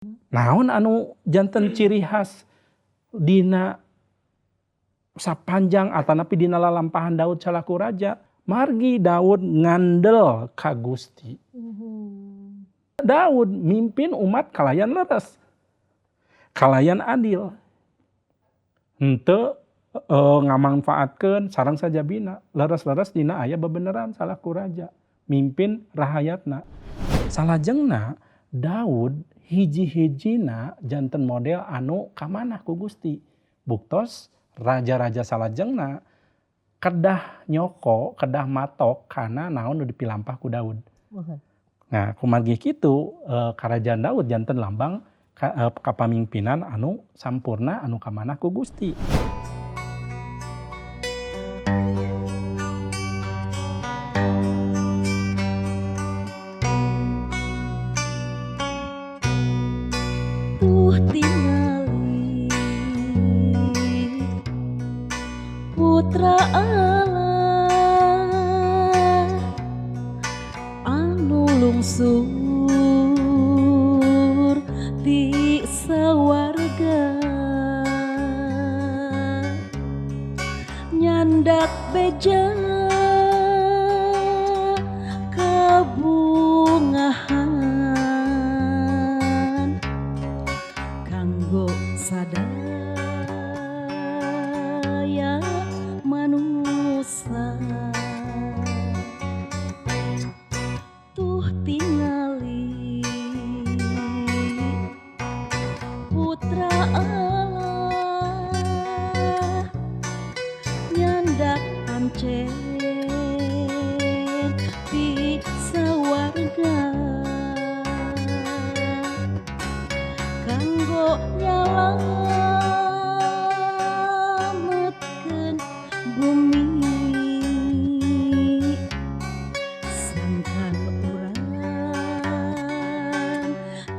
Naon anu janten ciri khas dina sapanjang atanapi dina lalampahan Daud salaku raja? Margi Daud ngandel ka Gusti. Daud mimpin umat kalayan leres, kalayan adil. Henteu ngamanfaatkeun sareng sajabina, leres-leres dina aya bebeneran salaku raja, mimpin rahayatna. Salajengna Daud hiji-hijina janten model anu kamanah ku Gusti. Buktos raja-raja salajengna kedah nyoko, kedah matok kana naon nu dipilampah ku Daud. Nah, kumargi kitu karajaan Daud janten lambang kapamimpinan anu sampurna anu kamanah ku Gusti. Tuh tingali Putra Allah anu lungsur ti sawarga nyandak beja kabungahan kanggo sadaya manusa. Tuh tingali Putra Allah nyandak pancen ti sawarga kanggo nyalametkeun bumi sangkan urang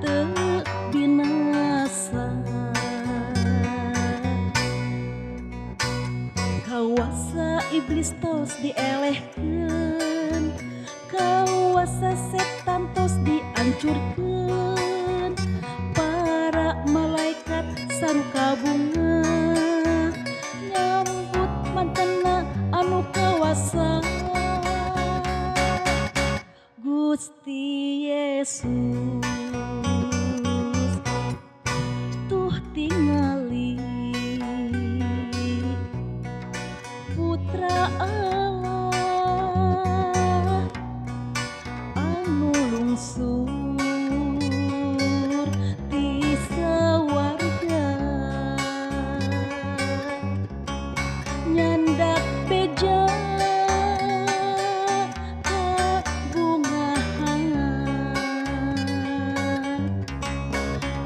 teu binasa. Kawasa iblis tos dielehkeun, kawasa setan tos diancurkeun, para malaikat saruka bunga nyambut mantena anu kawasa Gusti Yesus. Tuh tingali Putra Allah anu lungsur ti sawarga nyandak beja kabungahan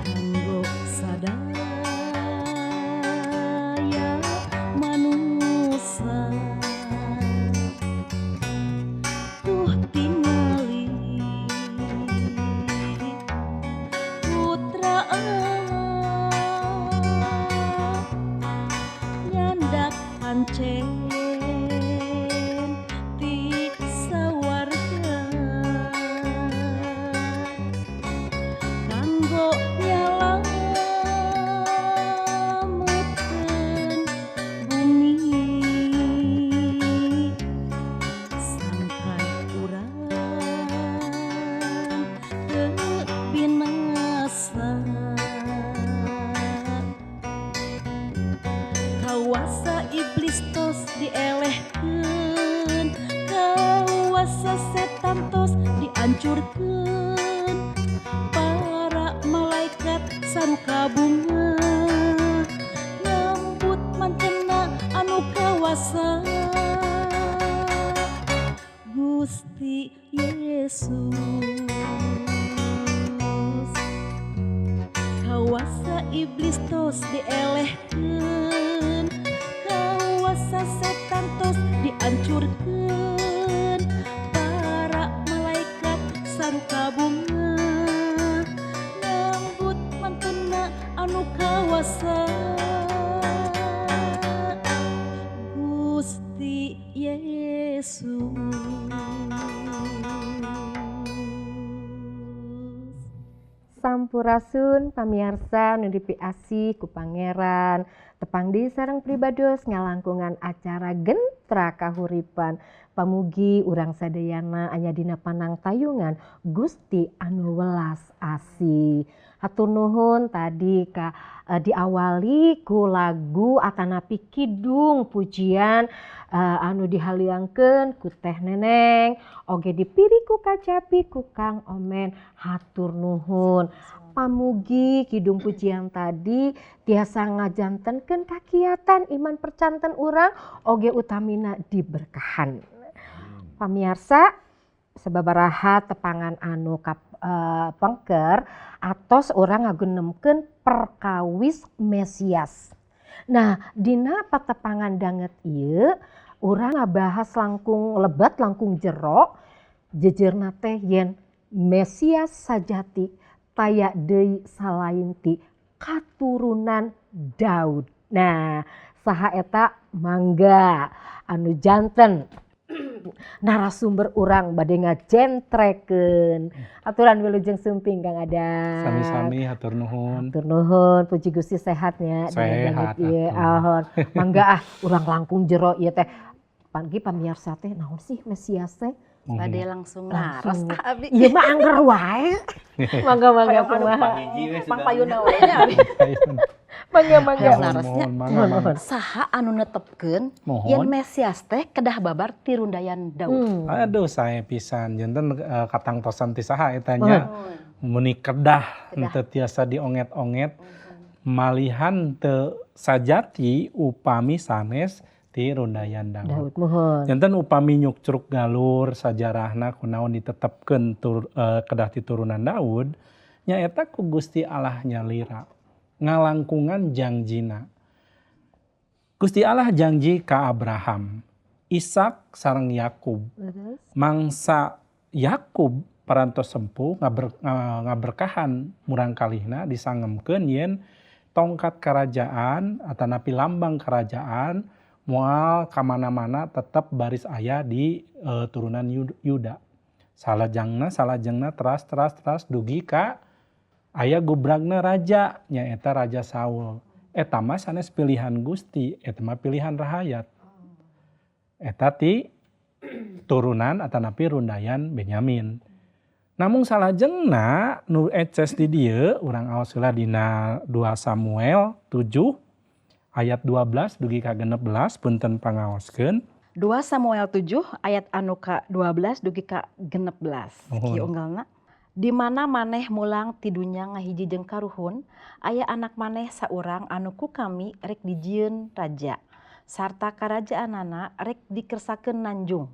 kanggo sadaya manusa. Tuh tingali Putra Allah nyandak pancen ti sawarga kanggo nyalametkeun bumi sangkan urang teu binasa. Kawasa iblis tos dielehkeun, kawasa setan tos diancurkeun, para malaikat saruka bunga nyambut mantena anu kawasa Gusti Yesus. Kawasa iblis tos dielehkeun, kawasa setan tos diancurkeun, para malaikat saruka bunga nyambut mantena anu kawasa Gusti Yesus. Sampurasun. Sampurasun pamiarsa nu dipiasih ku Pangeran. Tepang deui sareng pribados ngalangkungan acara Gentra Kahuripan. Pamugi urang sadayana aya dina panangtayungan Gusti anu welas asih. Hatur nuhun tadi ka diawali ku lagu atanapi kidung pujian anu dihaliangkeun ku Teh Neneng oge dipiri ku kacapi ku Kang Omen. Hatur nuhun. Pamugi kidung pujian tadi tiasa ngajantenkeun kakiatan iman percanten urang oge utamina diberkahan. Pamiarsa, sababaraha tepangan anu kap, pengker atos urang ngagunemkeun perkawis Mesias. Nah, dina patepangan danget ieu urang ngabahas langkung lebat langkung jero jejerna teh yen Mesias sajati taya deui salain ti katurunan Daud. Nah, saha eta mangga anu janten narasumber urang bade ngajentrekeun. Aturan wilujeng sumping, Kang Adam. Sami-sami, hatur nuhun. Hatur nuhun, puji Gusti sehatnya. Sehat. Ieu ahon. Mangga ah urang langkung jero ieu teh. Panggi pamiarsa teh naon sih Mesias teh? Bade langsung naros Langsung. Ah, abi. Ieu mah angger wae. Mangga, mangga, kumaha. Pangpayuna we nya abi. Mangga, mangga. Hayang narosnya. Mohon, mangga, mangga. Saha anu netepkeun Mohon. Yen Mesias teh kedah babar ti rundayan Daud? Aduh, saya pisan janten katangtosan ti saha eta nya. Meni kedah henteu tiasa dionget-onget malihan teu sajati upami sanes ti rundayan Daud. Daud, mohon. Janten upami nyukcruk galur sajarahna kunaon ditetepkeun kedah ti turunan Daud, nyaeta ku Gusti Allah nyalira ngalangkungan jangjina. Gusti Allah janji ka Abraham, Ishak sareng Yakub. Mangsa Yakub parantos sempuh ngaberkahan murangkalihna disangemkeun yen tongkat kerajaan atanapi lambang kerajaan moal kamana-mana tetep baris aya di turunan Yuda. Salajengna, salajengna teras, teras, teras dugi ka aya gubragna raja nyaeta Raja Saul. Eta mah sanes pilihan Gusti, eta mah pilihan rahayat. Eta ti turunan atanapi rundayan Benyamin. Namung salajengna nu eces di dieu urang aos heula dina 2 Samuel 7 ayat 12 dugi ka 16, punten pangaoskeun. 2 Samuel 7 ayat anu ka 12 dugi ka 16. Nuhun. Kieu unggalna. Di mana maneh mulang ti dunya ngahiji jeung karuhun, aya anak maneh saurang anu ku kami rek dijieun raja, sarta karajaanana rek dikersakeun nanjung.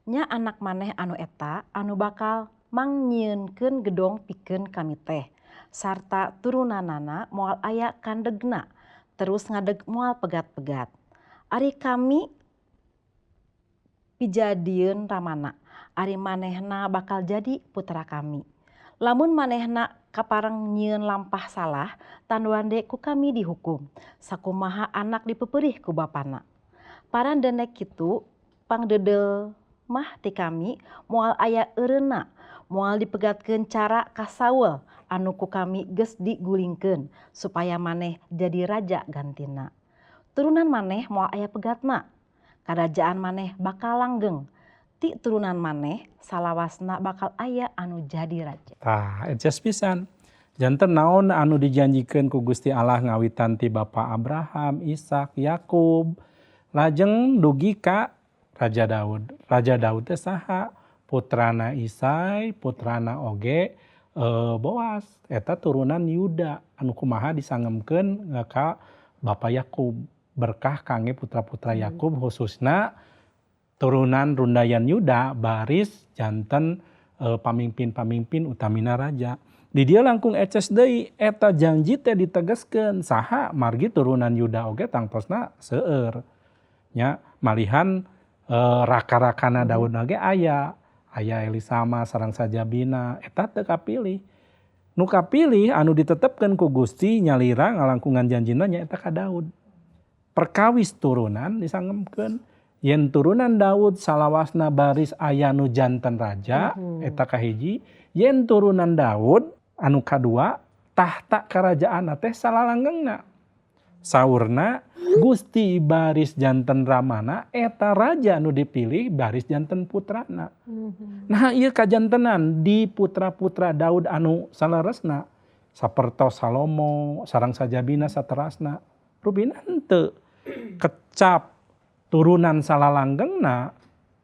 Nya anak maneh anu eta anu bakal mangnyieunkeun gedong pikeun kami teh, sarta turunanana moal aya kandegna, terus ngadeg moal pegat-pegat. Ari kami pijadieun ramana, ari manehna bakal jadi putra kami. Lamun manehna kapareng nyieun lampah salah, tanduan ku kami dihukum. Sakumaha anak dipeperih ku bapana. Parandenek kitu pangdedel mah ti kami moal aya eureuna, moal dipegatkeun cara ka Saul anu ku kami geus digulingkeun supaya maneh jadi raja gantina. Turunan maneh moal aya pegatna. Karajaan maneh bakal langgeng. Ti turunan maneh salawasna bakal aya anu jadi raja. Tah, eces pisan. Janten naon anu dijanjikeun ku Gusti Allah ngawitan ti Bapa Abraham, Ishak, Yakub, lajeng dugi ka Raja Daud. Raja Daud teh saha? Putrana Isai, putrana oge Boas. Eta turunan Yuda anu kumaha disangemkeun ka Bapa Yakub. Berkah kangge putra-putra Yakub khususna turunan rundayan Yuda baris janten pamimpin-pamimpin utamina raja. Di dia langkung eces deui eta janji teh ditegaskeun saha margi turunan Yuda oge tangtosna seueur. Nya malihan raka-rakana Daud oge aya, aya Elisama sareng sajabina eta teu kapilih. Nu kapilih anu ditetepkeun ku Gusti nyalira ngalangkungan janjina nyaeta ka Daud. Perkawis turunan disangemkeun yen turunan Daud salawasna baris aya nu janten raja, eta kahiji. Yen turunan Daud Anu kadua, tahta kerajaan teh salalanggengna. Saurna Gusti baris janten ramana, eta raja nu dipilih baris janten putrana. Nah, ieu kajantenan di putra-putra Daud anu saleresna sapertos Salomo sareng sajabina saterasna, rupina henteu kecap turunan salalanggengna.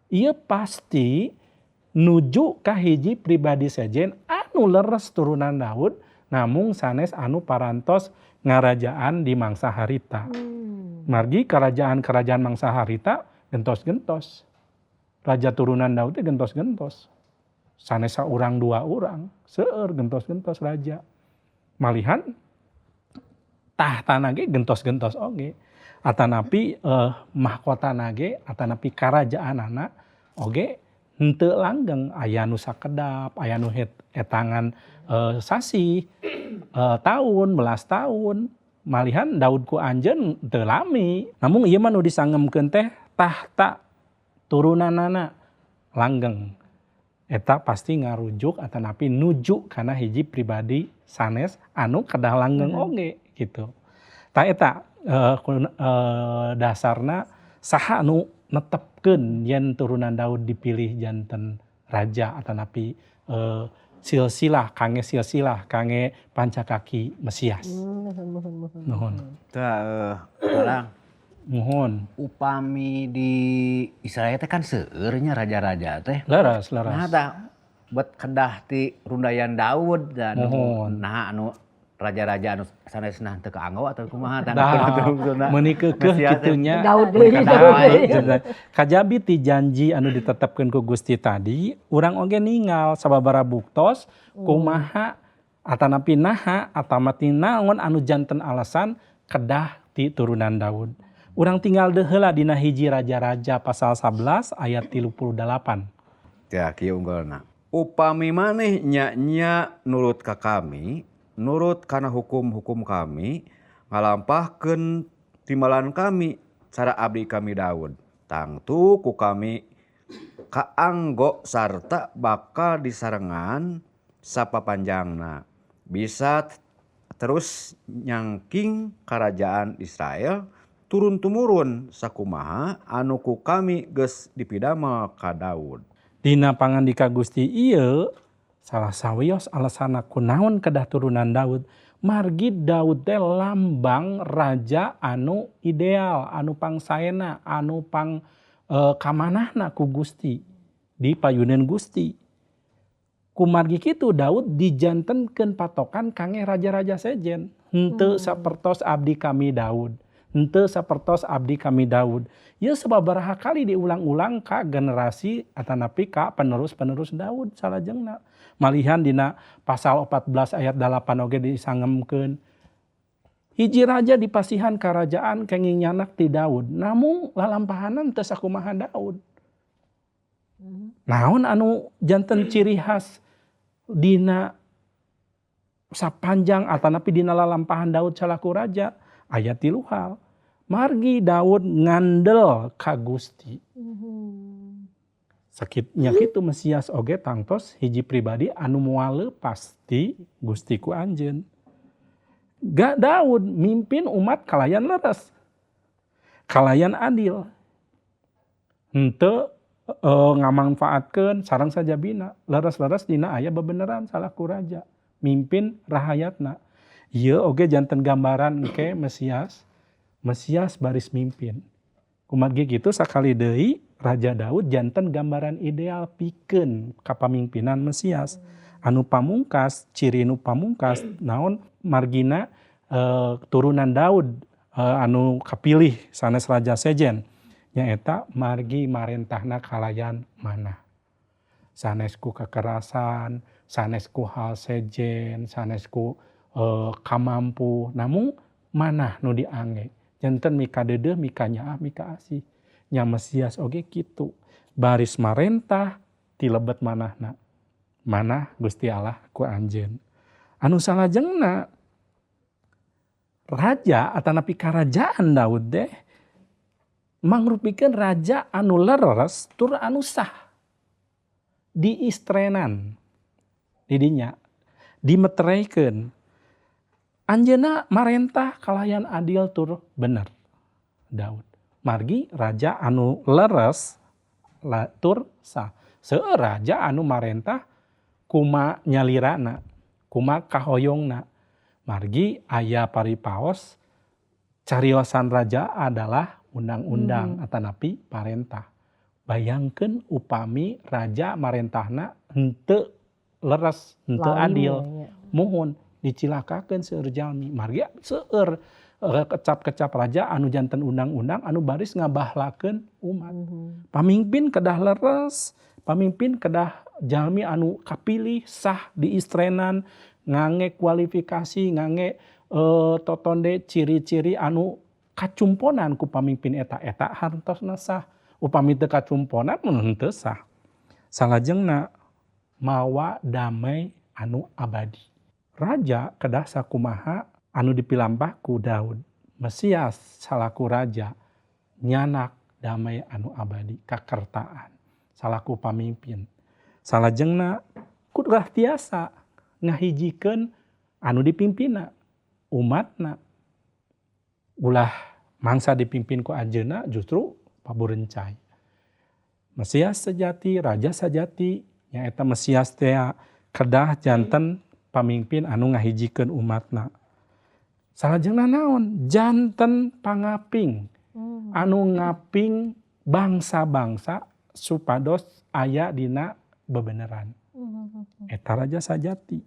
Ieu pasti nuju ka hiji pribadi sejen anu leres turunan Daud, namung sanes anu parantos ngarajaan di mangsa harita. Margi kerajaan-kerajaan mangsa harita gentos-gentos. Raja turunan Daud teh gentos-gentos. Sanes saurang dua urang, seueur gentos-gentos raja. Malihan tahtana ge gentos-gentos oge. Atanapi mahkotana ge, atanapi karajaanana oge henteu langgeng, aya nu sakedap, aya nu etangan sasih, tahun, belas tahun. Malihan Daud ku anjeun teu lami. Namun ieu mah nu disangemkeun teh tahta turunanana langgeng. Eta pasti ngarujuk atanapi nuju kana hiji pribadi sanes anu kedah langgeng oge gitu. Tah eta dasarna saha anu netepkeun yen turunan Daud dipilih janten raja atanapi silsilah kangge pancakaki Mesias. Nuhun. Tah orang Nuhun. Upami di Israel teh kan seueur nya raja-raja teh. Leres, leres. Nah tah bet kedah ti rundayan Daud dan nah anu raja-raja anu sanesna teu kaanggo atau kumaha tah meuni keukeuh kitu nya. Daud deui. Kajabi ti janji anu ditetepkeun ku Gusti tadi, urang oge ningal sababaraha buktos kumaha atanapi naha atamati naon anu janten alasan kedah ti turunan Daud. Urang tinggal deheula dina hiji Raja-raja pasal 11 ayat 38. Ya kieu unggulna. Upami maneh nya-nya nurut ka kami, nurut kana hukum-hukum kami, ngalampahkeun timbalan kami cara abdi kami Daud. Tangtu ku kami kaanggo sarta bakal disarengan sapapanjangna. Bisa terus nyangking kerajaan Israel turun tumurun sakumaha anu ku kami geus dipidamel ka Daud. Dina pangandika Gusti ieu salah sawios alasana kunaon kedah turunan Daud, margi Daud teh lambang raja anu ideal, anu pangsaena, anu pang kamanahna ku Gusti, di payuneun Gusti. Kumargi kitu Daud dijantenkeun patokan kangge raja-raja sejen. Henteu sapertos abdi kami Daud. Henteu sapertos abdi kami Daud. Ieu sababaraha kali diulang-ulang ka generasi atanapi ka penerus-penerus Daud salajengna. Malihan dina pasal 14 ayat 8 oge disangemkeun. Hiji raja dipasihan karajaan kenging nyanak ti Daud, namung lalampahanan teu sakumaha Daud. Naon anu janten ciri khas dina sapanjang atanapi dina lalampahan Daud salaku raja? Aya tilu hal. Margi Daud ngandel ka Gusti. Sakitnya kitu Mesias oge tangtos hiji pribadi anu moal lepas ti Gusti ku anjeun. Ga Daud mimpin umat kalayan leres, kalayan adil. Henteu ngamanfaatkeun sareng sajabina, leres-leres dina aya bebeneran salaku raja, mimpin rahayatna. Ieu oge janten gambaran engke Mesias, Mesias baris mimpin. Kumargi kitu sakali deui Raja Daud janten gambaran ideal pikeun kapamimpinan Mesias. Anu pamungkas, ciri nu pamungkas naon margina turunan Daud anu kapilih sanes raja sejen nyaeta margi marentahna kalayan manah. Sanes ku kekerasan, sanes ku hal sejen, sanes ku kamampu, namun manah nu diangge. Janten mika dedeuh, mika nyaah, mika asih. Nya Mesias oge kitu. Baris marentah tilebet manahna. Manah Gusti Allah ku anjeun. Anu salajengna raja atanapi karajaan Daud deh mangrupikeun raja anu leres tur anu sah. Diistrenan didinya. Dimeteraikan. Anjeunna marentah kalayan adil tur bener. Daud. Margi raja anu leres tur sah. Seueur raja anu marentah kuma nyalirana, kuma kahoyongna. Margi aya paripaos cariosan raja adalah undang-undang atanapi parentah. Bayangkeun upami raja marentahna henteu leres, henteu adil. Muhun dicilakakeun seueur jalmi. Margi seueur kecap-kecap raja anu janten undang-undang anu baris ngabahlakeun umat. Pamimpin kedah leres, pamimpin kedah jalmi anu kapilih sah diistrenan, ngange kualifikasi, ngange totonde ciri-ciri anu kacumponan ku pamimpin eta-eta hartosna sah. Upami teu kacumponan mun henteu sah. Salajengna mawa damai anu abadi. Raja kedah sakumaha anu dipilampah ku Daud. Mesias salaku raja nyanak damai anu abadi kakertaan salaku pamimpin. Salajengna kudu tiasa ngahijikeun anu dipimpinna umatna. Ulah mangsa dipimpin ku anjeunna justru paburencay. Mesias sejati, raja sejati nyaeta Mesias teh kedah janten pamimpin anu ngahijikeun umatna. Salajengna naon? Janten pangaping. Anu ngaping bangsa-bangsa supados aya dina bebeneran. Eta raja sajati.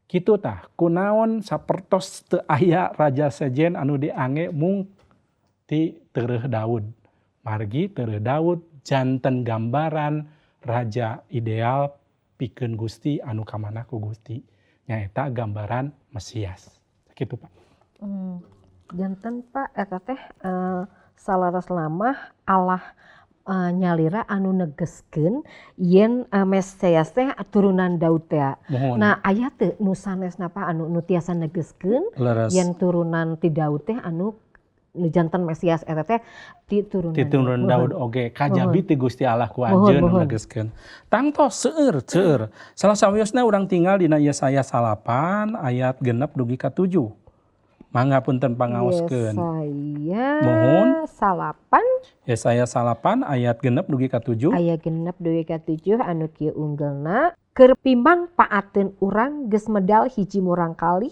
Kitu tah, kunaon sapertos teu aya raja sejen anu diange mung ti tereuh Daud. Margi tereuh Daud janten gambaran raja ideal pikeun Gusti anu kamanah ku Gusti. Nyaeta gambaran Mesias. Kitu Pak. Janten Pak eta teh salaras lamah Allah nyalira anu negeskeun yen Mesias teh turunan Daud teh. Nah aya teu nu sanesna Pak anu nu tiasa negeskeun yen turunan ti Daud teh anu nu janten Mesias eta teh ti turunan ti turunan Daud oge kajabi ti Gusti Allah ku anjeun nu negeskeun. Tangtos seueur seueur. Salah sawiosna urang tinggal dina Yesaya 8 ayat 6 dugi ka 7. Mangga punten pangaoskeun. Yesaya muhun 8. Yesaya 8 ayat 6 dugi ka 7. Ayat 6 dugi ka 7 anu kieu unggelna keur pimbang paateun urang geus medal hiji murang kalih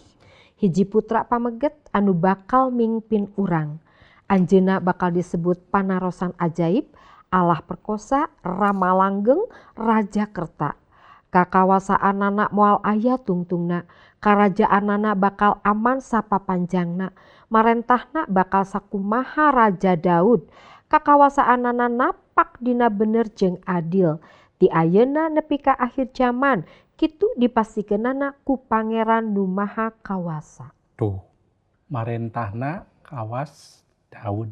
hiji putra pameget anu bakal mingpin urang. Anjeunna bakal disebut panarosan ajaib, Allah perkosa, Rama langgeng, Raja Kerta. Kakawasaanana moal aya tungtungna, karajaanana bakal aman sapapanjangna, marentahna bakal sakumaha Raja Daud. Kakawasaanana napak dina bener jeung adil, ti ayeuna nepi ka akhir zaman. Kitu dipastikeunana ku Pangeran nu Maha Kawasa. Tuh, marentahna kawas Daud.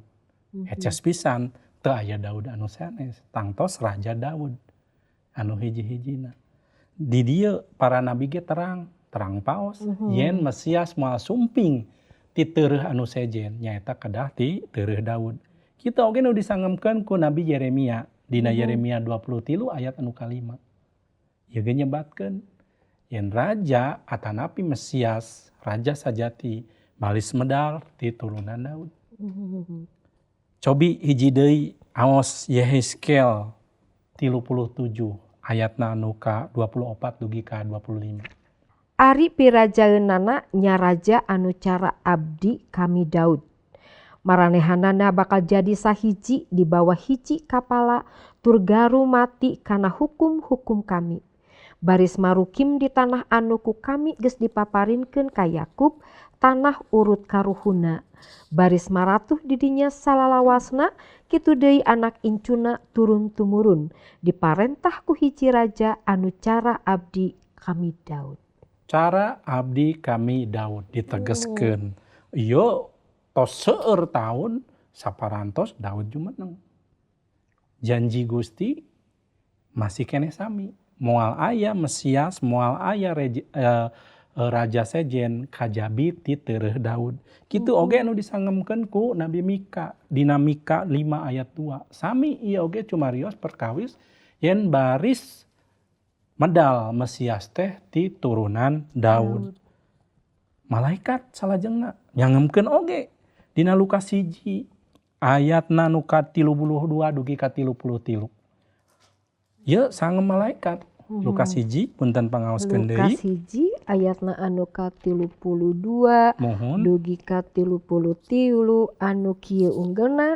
Eces pisan teu aya Daud anu sanes, tangtos Raja Daud anu hiji-hijina. Di dieu para nabi ge terang, terang paos yen Mesias moal sumping ti tereuh anu sejen nyaeta kedah ti tereuh Daud. Kita oge nu disangemkeun ku Nabi Yeremia dina Yeremia 23 ayat anu kalima. Ieu ge nyebatkeun yen raja atanapi Mesias, raja sajati balis medal ti turunan Daud. Cobi hiji deui Aos Yehezkel 37 ayatna anu ka 24 dugi ka 25. Ari pirajaeunana nya raja anu cara abdi kami Daud. Maranehanana bakal jadi sahiji di bawah hiji kapala tur garu mati kana hukum-hukum kami. Baris marukim di tanah anu ku kami geus dipaparinkeun ka Yakub, tanah urut karuhuna. Baris maratuh didinya salalawasna, kitu deui anak incuna turun tumurun. Diparentah ku hiji raja anu cara abdi kami Daud. Cara abdi kami Daud ditegeskeun. Ieu tos seueur taun saparantos Daud jumeneng. Janji Gusti masih keneh sami. Moal aya Mesias, moal aya raja sejen kajabi ti tereuh Daud. Kitu oge anu disangemkeun ku Nabi Mika dina Mika 5 ayat 2. Sami ieu oge cumarios perkawis yen baris Medal Mesias teh ti turunan Daud. Malaikat salajengna nyangemkeun oge dina Lukas 1 ayatna nu ka-32 dugi ka 33. Ieu sangem malaikat. Lukas 1 punten pangaoskeun deui. Lukas 1 ayatna anu ka-32 dugi ka 33 anu kieu unggelna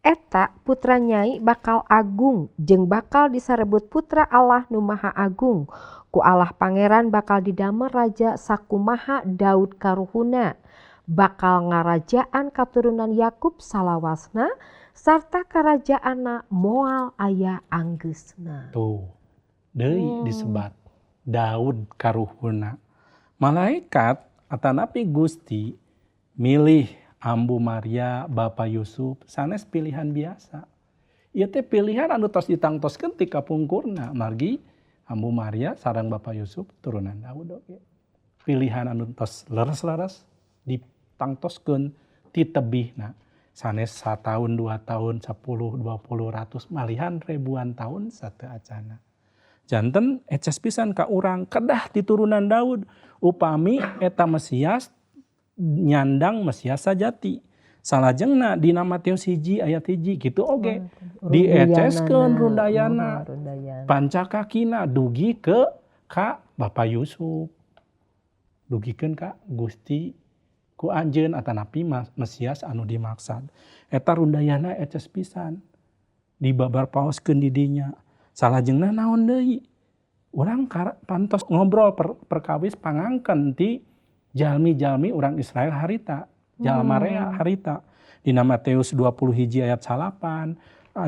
eta putra nyai bakal agung jeung bakal disarebut putra Allah nu Maha Agung. Ku Allah Pangeran bakal didamel raja sakumaha Daud karuhuna, bakal ngarajaan katurunan Yakub salawasna sarta karajaanna moal aya anggeusna. Tuh deui disebat Daud karuhuna. Malaikat atanapi Gusti milih Ambu Maria, Bapak Yusuf sanes pilihan biasa. Ieu teh pilihan anu tos ditangtoskeun ti kapungkurna margi Ambu Maria sareng Bapak Yusuf turunan Daud oge. Pilihan anu tos leres-leres ditangtoskeun ti tebihna. Sanes satahun, 2 tahun, 10, 20, ratus, malihan ribuan tahun sateuacana. Janten eces pisan ka urang kedah ti turunan Daud upami eta Mesias nyandang Mesias sajati. Salajengna dina Matius 1 ayat 1 kitu oge dieceskeun rundayana pancakakina dugi ke ka Bapak Yusuf, dugikeun ka Gusti ku anjeun atanapi Mesias anu dimaksad. Eta rundayana eces pisan dibabar paoskeun di dinya. Salajengna naon deui? Urang pantos ngobrol perkawis pangangken ti jalmi-jalmi urang Israel harita, jalma rea harita. Dina Matius 21 ayat 9,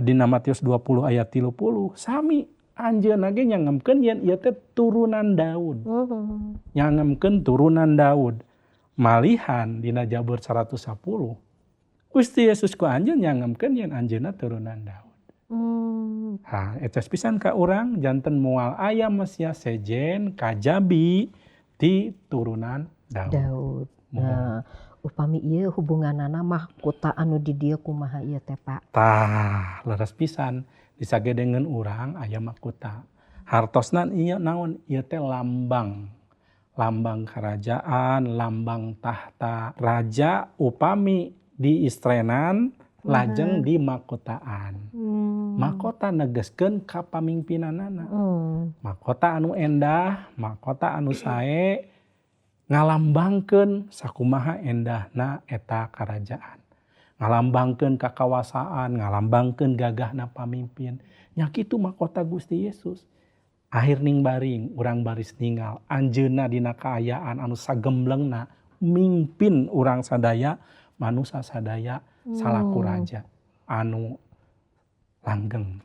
dina Matius 20 ayat 30, sami anjeunna ge nyangemkeun yen ieu teh turunan Daud. Nyangemkeun turunan Daud. Malihan dina Jabur 110, Gusti Yesus ku anjeun nyangemkeun yen anjeunna turunan Daud. Ha, eces pisan ka urang janten moal aya Mesias sejen kajabi ti turunan Daud. Nah, upami ieu hubunganana mahkota anu di dieu kumaha ieu teh Pak? Tah, leres pisan disagedengeun urang aya mahkota. Hartosna ieu naon? Ieu teh lambang. Lambang kerajaan, lambang tahta raja upami diistrenan lajeng di mahkotaan. Mahkota negeskeun kapamimpinanana. Mahkota anu endah, mahkota anu sae ngalambangkeun sakumaha endahna eta karajaan. Ngalambangkeun kakawasaan, ngalambangkeun gagahna pamimpin. Nya kitu mahkota Gusti Yesus. Akhir ning baring urang baris ninggal anjeunna dina kaayaan anu sagemblengna mimpin urang sadaya, manusia sadaya salaku raja anu langgeng.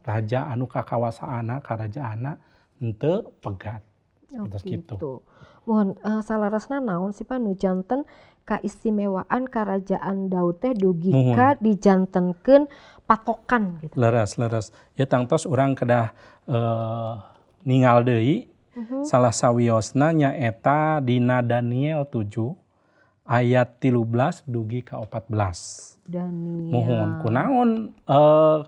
Raja anu kakawasaana karajaanna henteu pegat. Oh, gitu. Mohon salarasna naon sih Pak nu janten kaistimewaan kerajaan Daud teh dugi ka dijantenkeun patokan gitu. Leres. Ya tangtos urang kedah ningal deui salah sawiosna nyaeta dina Daniel 7 ayat 13 dugi ka 14. Daniel. Mohon kunaon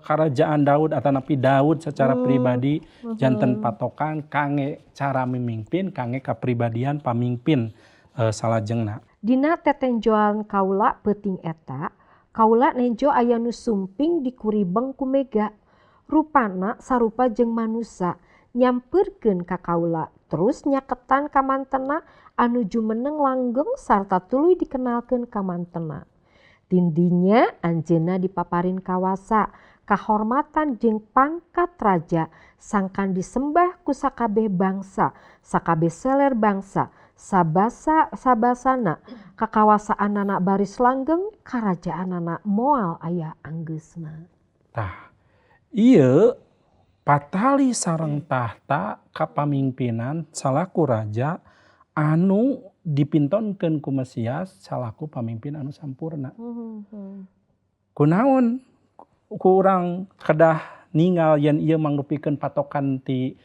kerajaan Daud atanapi Daud secara pribadi janten patokan kange cara memimpin, kange kapribadian pamimpin salajengna. Dina tetenjoan kaula peuting eta, kaula nenjo aya nu sumping dikuribeng ku mega. Rupana sarupa jeung manusa nyampeurkeun ka kaula terus nyaketan ka mantena anu jumeneng langgeng sarta tuluy dikenalkeun ka mantena. Tindinya anjeunna dipaparin kawasa, kahormatan jeung pangkat raja sangkan disembah ku sakabeh bangsa, sakabeh seler bangsa, sabasa sabasana, kakawasaanana baris langgeng, karajaanana moal aya anggeusna. Tah, ieu patali sareng tahta kapamimpinan salaku raja anu dipintonkeun ku Mesias salaku pamimpin anu sampurna. Kunaon ku urang kedah ningal yen ieu mangrupikeun patokan ti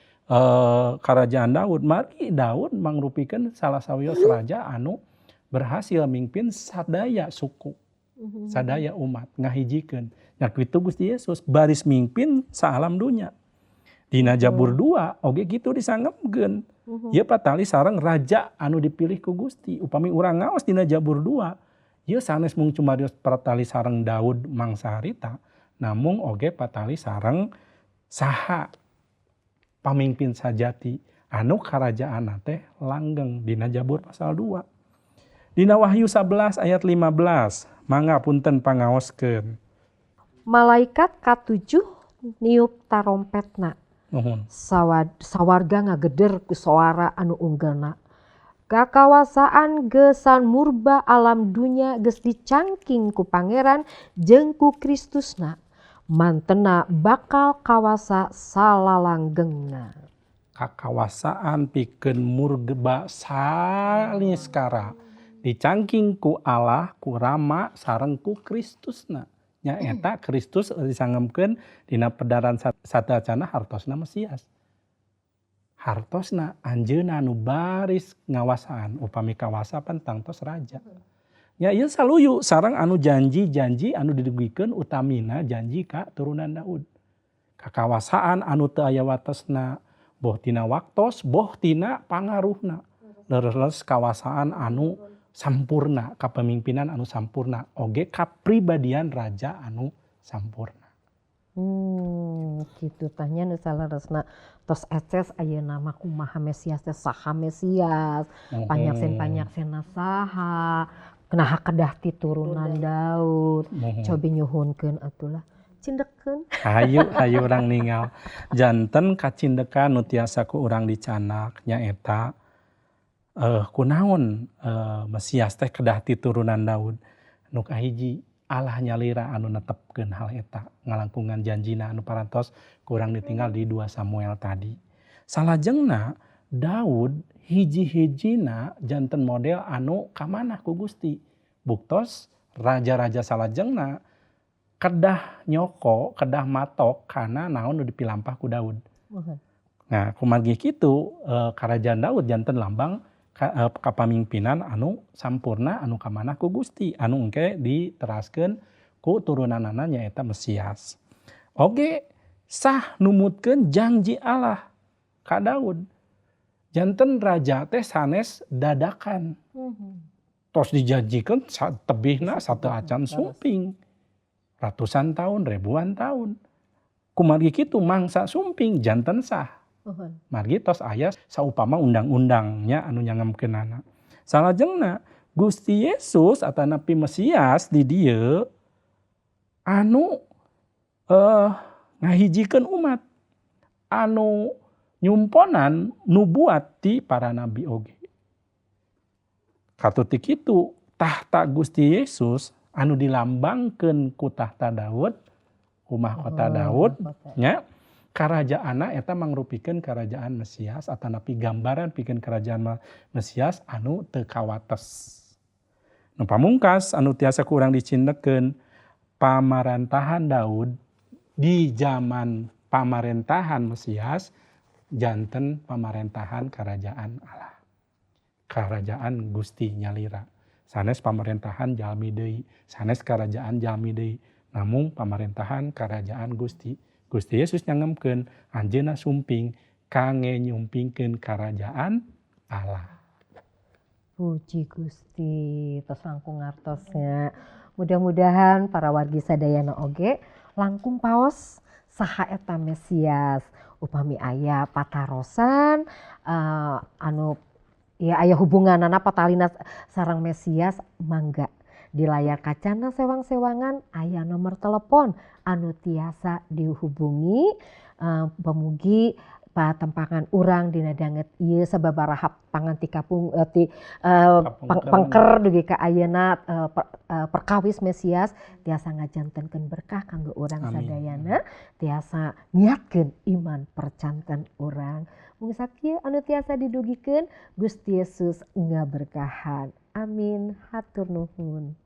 kerajaan Daud. Margi Daud mangrupikeun salah sawios raja anu berhasil mimpin sadaya suku, sadaya umat ngahijikeun. Nya kitu Gusti Yesus baris mimpin saalam dunya. Dina Jabur 2 oge kitu disangemkeun. Ieu patali sareng raja anu dipilih ku Gusti. Upami urang ngaos dina Jabur 2, ieu sanes mung cumarios patali sareng Daud mangsa harita, namung oge patali sareng saha pamimpin sajati anu karajaanna teh langgeng dina Jabur pasal 2. Dina Wahyu 11 ayat 15, mangga punten pangaoskeun. Malaikat katujuh niup tarompetna. Nuhun. Sawarga ngageder ku soara anu unggelna. Kakawasaan gesan murba alam dunya geus dicangking ku Pangeran jeung ku Kristusna. Mantena bakal kawasa salalanggengna. Kakawasaan pikeun murba saliskara dicangking ku Allah, ku Rama sareng ku Kristusna. Nyaeta Kristus disangemkeun dina pedaran sateuacanna hartosna Mesias. Hartosna anjeunna nu baris ngawasaan, upami kawasa pan tangtos raja. Nya ieu saluyu sareng anu janji-janji anu didugikeun utamina janji ka turunan Daud. Kakawasaan anu teu aya watesna, boh tina waktos, boh tina pangaruhna. Leres-leres kawasaan anu sampurna, kapemimpinan anu sampurna, oge kapribadian raja anu sampurna. Kitu tah nya nu saleresna tos eces ayeuna mah kumaha Mesias teh saha Mesias, panyaksen-panyaksenna saha, naha kedah ti turunan Daud. Cobi nyuhunkeun atulah, cindekkeun. Hayu hayu urang ningal. Janten kacindekan nu tiasa ku urang dicanak nyaeta kunaon Mesias teh kedah ti turunan Daud. Nu kahiji Allah nyalira anu netepkeun hal eta ngalangkungan janjina anu parantos kurang ditinggal di 2 Samuel tadi. Salajengna Daud hiji-hijina janten model anu kamanah ku Gusti. Buktos raja-raja salajengna kedah nyoko, kedah matok kana naon nu dipilampah ku Daud. Nah, kumargi kitu karajaan Daud janten lambang kapamimpinan anu sampurna anu kamanah ku Gusti anu engke diteraskeun ku turunanana nyaeta Mesias. Oge sah numutkeun janji Allah ka Daud. Janten raja teh sanes dadakan. Tos dijanjikeun tebihna sateuacan sumping. Ratusan tahun, ribuan tahun. Kumargi kitu mangsa sumping janten sah. Margi tos aya saupama undang-undangnya anu nyangemkeunana. Salajengna Gusti Yesus atanapi Mesias di dieu anu ngahijikeun umat, anu nyumponan nubuat ti para nabi oge. Katutik kitu tahta Gusti Yesus anu dilambangkeun ku tahta Daud, ku mahkota Daud nya. Karajaanna eta mangrupikeun kerajaan Mesias atanapi gambaran pikeun kerajaan Mesias anu teu kawates. Nu pamungkas anu tiasa ku urang dicindekeun pamarantahan Daud di zaman pamarentahan Mesias janten pamarentahan kerajaan Allah. Kerajaan Gusti nyalira. Sanes pamarentahan jalmi deui, sanes kerajaan jalmi deui, namung pamarentahan kerajaan Gusti. Gusti Yesus nyangemkeun anjeunna sumping kangge nyumpingkeun karajaan Allah. Puji Gusti, tos langkung ngartosnya. Mudah-mudahan para wargi sadayana oge langkung paos saha eta Mesias. Upami aya patarosan anu ya aya hubunganana patalina sareng Mesias mangga. Di layar kacana sewang-sewangan aya nomor telepon anu tiasa dihubungi pemugi patempangan urang dina danget ieu sababaraha panganti kapung ti pengker dugi ka ayeuna perkawis Mesias tiasa ngajantenkeun berkah kanggo urang sadayana, tiasa niatkeun iman percanten urang. Mung sakieu anu tiasa didugikeun, Gusti Yesus ngaberkahan. Amin. Hatur nuhun.